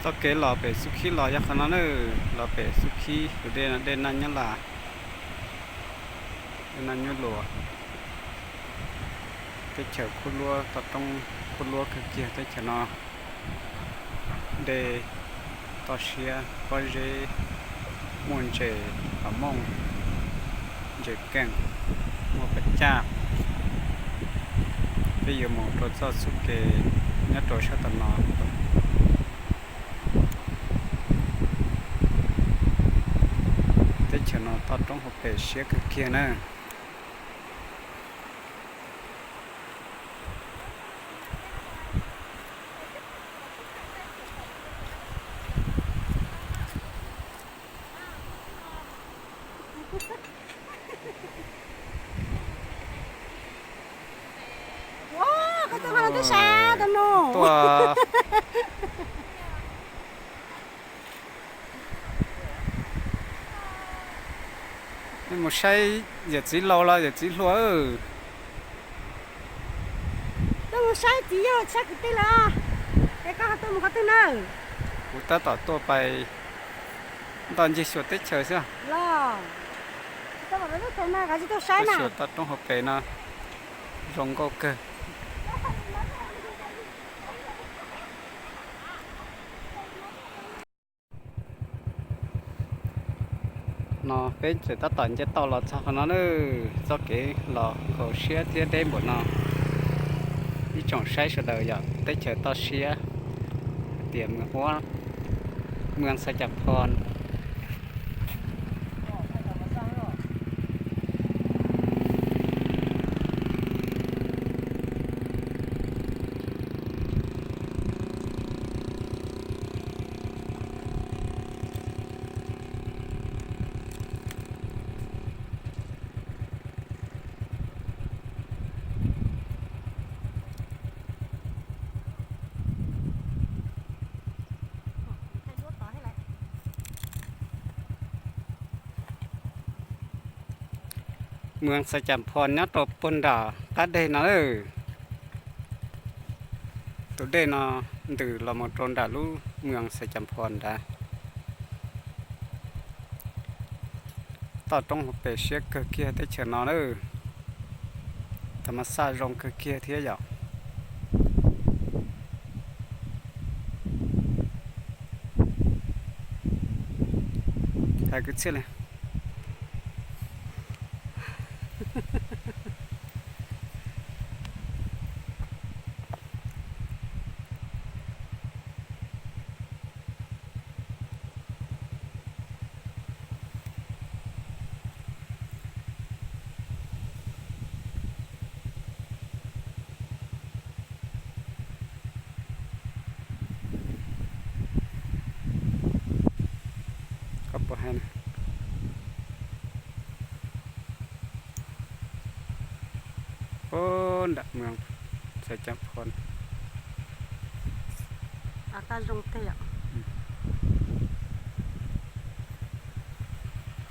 Txoj kev los pem Xub Khib los yog qhov no na, los pem Xub Khib tus dej, dej Naj Nyab Laj, dej Naj Nyab Luas. Teb chaws kub luab toj roob, kub luab kawg kiag teb chaws no. Dej, toj siab, pob zeb, muaj ntses, pam mooj, ntses keej, muaj pas caj. Peb yuav mus rau txoj xub ke nyob rau sab tom no. Teb chaws no toj roob hauv pes siab kawg kiag na. Koj tuaj no tuaj saib tau no. Tuaj. Nej mus saib yawm txiv laus los yawm txiv hluas? Tuaj mus saib txiv yawg saib kwv tij lawm. Es koj ho tuaj mus qhov twg na? Kuv tab tom tuaj pais ntoj ncig xyuas teb chaws xwb. Los, tuaj xyuas toj roob hauv pes no zoo nkauj kawg. No peb tseem tab tom nce toj los txog qhov no na, txoj kev los khaus siab thiab deb npaum no. Ib tsoom saib sawv daws yog teb chaws toj siab, hais tias Mws Uab, Mws Xais Cas Phos. Mws Xais Cas Phos nyob rau puag nram qab deg no. Tus dej no ntws los mus rau nram lub Mws Xais Cas Phos nrad. Toj roob hauv pes siab kawg kiag teb chaws no na. Tha mas xaj zoo kawg kiag thiab yom. Hais kwv txhiaj li. Koj puas hais na? Puag nram Mws Xais Cas Phos.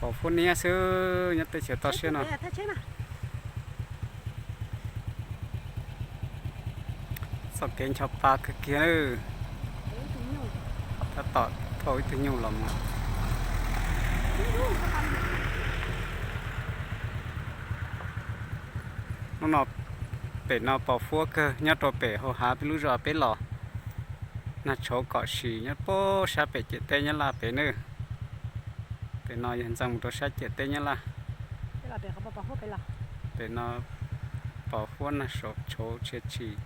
Pos Fuab Niab xwb nyob teb chaws toj siab no. Txoj kev ncho pa kawg kiag. Tab tom thauj ib tug nyuj los mus. Hnub no pem no pos fuab kawg, nyob rau pem hauv hav peb lub zos peb los. Nag tshauv kom sim nyob puag sab pem ciam teb Nyab Laj pem na. Pem no yog ntxeev mus rau sab ciam teb Nyab Laj. Pem no pos fuab nag tshauv tshia tshis.